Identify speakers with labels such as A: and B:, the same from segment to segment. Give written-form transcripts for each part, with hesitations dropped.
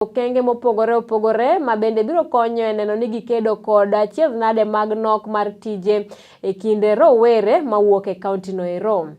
A: Okenge mopogore opogore ma bende biro konyo e neno ni gikedo kod achiedh nade mag nok mar tije e kind rowere mawuok e kaunti no ero.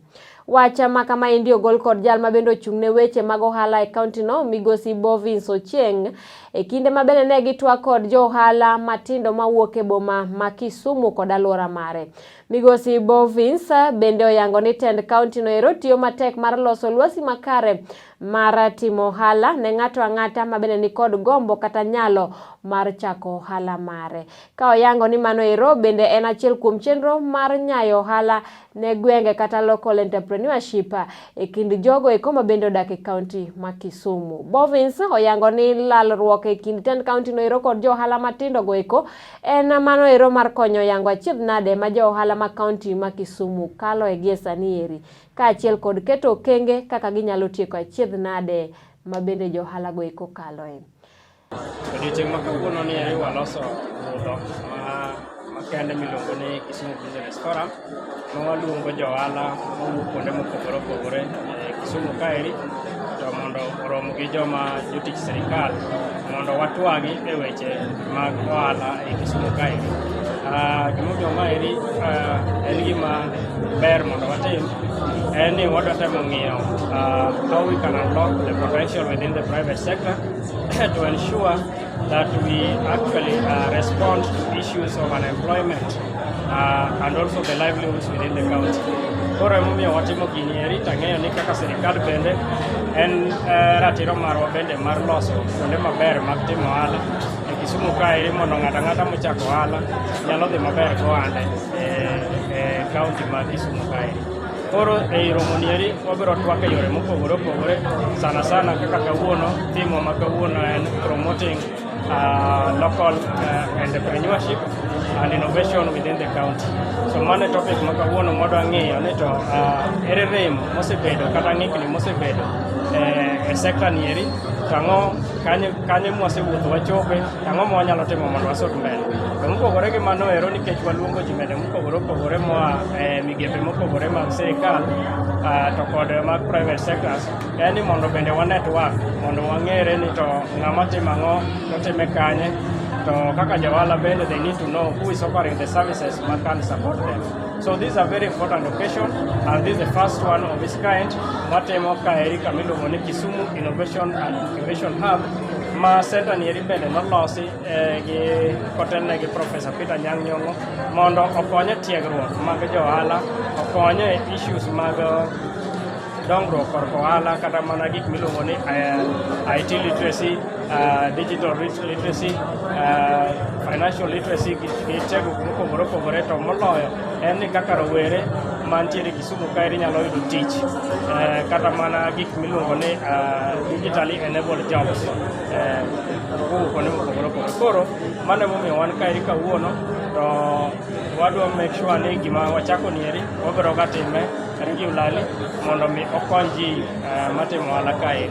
A: Wach ma kamaendi ogol kod jal ma bende ochung' ne weche mag ohala e kaunti no, Migosi Bovins Ochieng, e kinde ma bende ne gitwak kod jo ohala matindo mawuok e boma ma Kisumu kod alwora mare. Migosi Bovins bende oyango ni tend kaunti no ero tiyo matek mar loso lwasi makare mar timo ohala ne ng'ato ang'ata ma bende nikod gombo kata nyalo mar chako ohala mare. Ka oyango ni mano ero bende en achiel kuom chenro mar nyayo ohala ne gwenge kata local entrepreneurship e kind jogo eko ma bende odak e kaunti ma Kisumu. Bovins oyango ni lalruok e kind tend kaunti no ero kod jo ohala matindo go eko en mano ero mar konyo yango achiedh nade ma jo ohala ma kaunti ma Kisumu kalo e gie sani eri, kaachiel kod keto okenge kaka ginyalo tieko achiedh nade ma bende jo ohala go eko kaloe.
B: Odiochieng' ma kawuono ni eri waloso budho ma makende miluongo ni Kisumu Business Forum, ma waluongo jo ohala mowuok kuonde mopogore opogore e Kisumu kaeri to mondo orom gi joma jotich sirikal mondo watwagi e weche mag ohala e Kisumu kaeri. Gimomiyo maeri en gima ber mondo watim en ni wadwa temo ng'iyo how we can unlock the potential within the private sector to ensure that we actually respond to issues of unemployment and also the livelihoods within the county. Koro emomiyo watimo gini eri, tang'eyo ni kaka sirikal bende en ratiro marwa bende mar loso kuonde maber mag timo ohala e Kisumu kaeri, mondo ng'ato ang'ata mochako ohala nyalo dhi maber gohande e kaunti ma Kisumu kaeri. Koro ei romo ni eri wabiro twak e yore mopogore opogore, sana sana kaka kawuono, theme ma kawuono en promoting local entrepreneurship and innovation within the county. So mano e topic ma kawuono mwadwa ng'iyo ni to ere rem mosebedo kata ng'ikni mosebedo e sector ni eri, to ang'o kanye, kanye mwasewuotho wachope, to ang'o ma wanyalo timo mondo wasud mbele. To mopogore gi mano ero, nikech waluongo ji bende mopogore opogore moa e migepe mopogore mag sirikal to kod mag private sectors, en ni mondo bende wa network mondo wang'ere ni to ng'ama timo ang'o, totime kanye, to kaka johala bende they need to know who is offering the services ma can support them. So this is a very important occasion, and this is the first one of its kind matimo kaeri kama iluongo ni Kisumu Innovation and Incubation Hub, ma center ni eri bende nolosi gi kotelne gi Professor Peter Anyang' Nyong'o mondo okony e tiegruok mag johala, okony e issues mag dongruok korka ohala, kata mana gik miluongo ni IT literacy, digital literacy, financial literacy gi tiegruok mopogore opogore. To moloyo en ni kaka rowere mantiere Kisumu kaeri nyalo yudo tich, kata mana gik miluongo ni digitally enabled jobs kowuok kuonde mopogore opogore. Koro mano emomiyo wan kaeri kawuono, to wadwa make sure ni gima wachako ni eri wabiro ga time regularly mondo mi okony ji matimo ohala kaeri.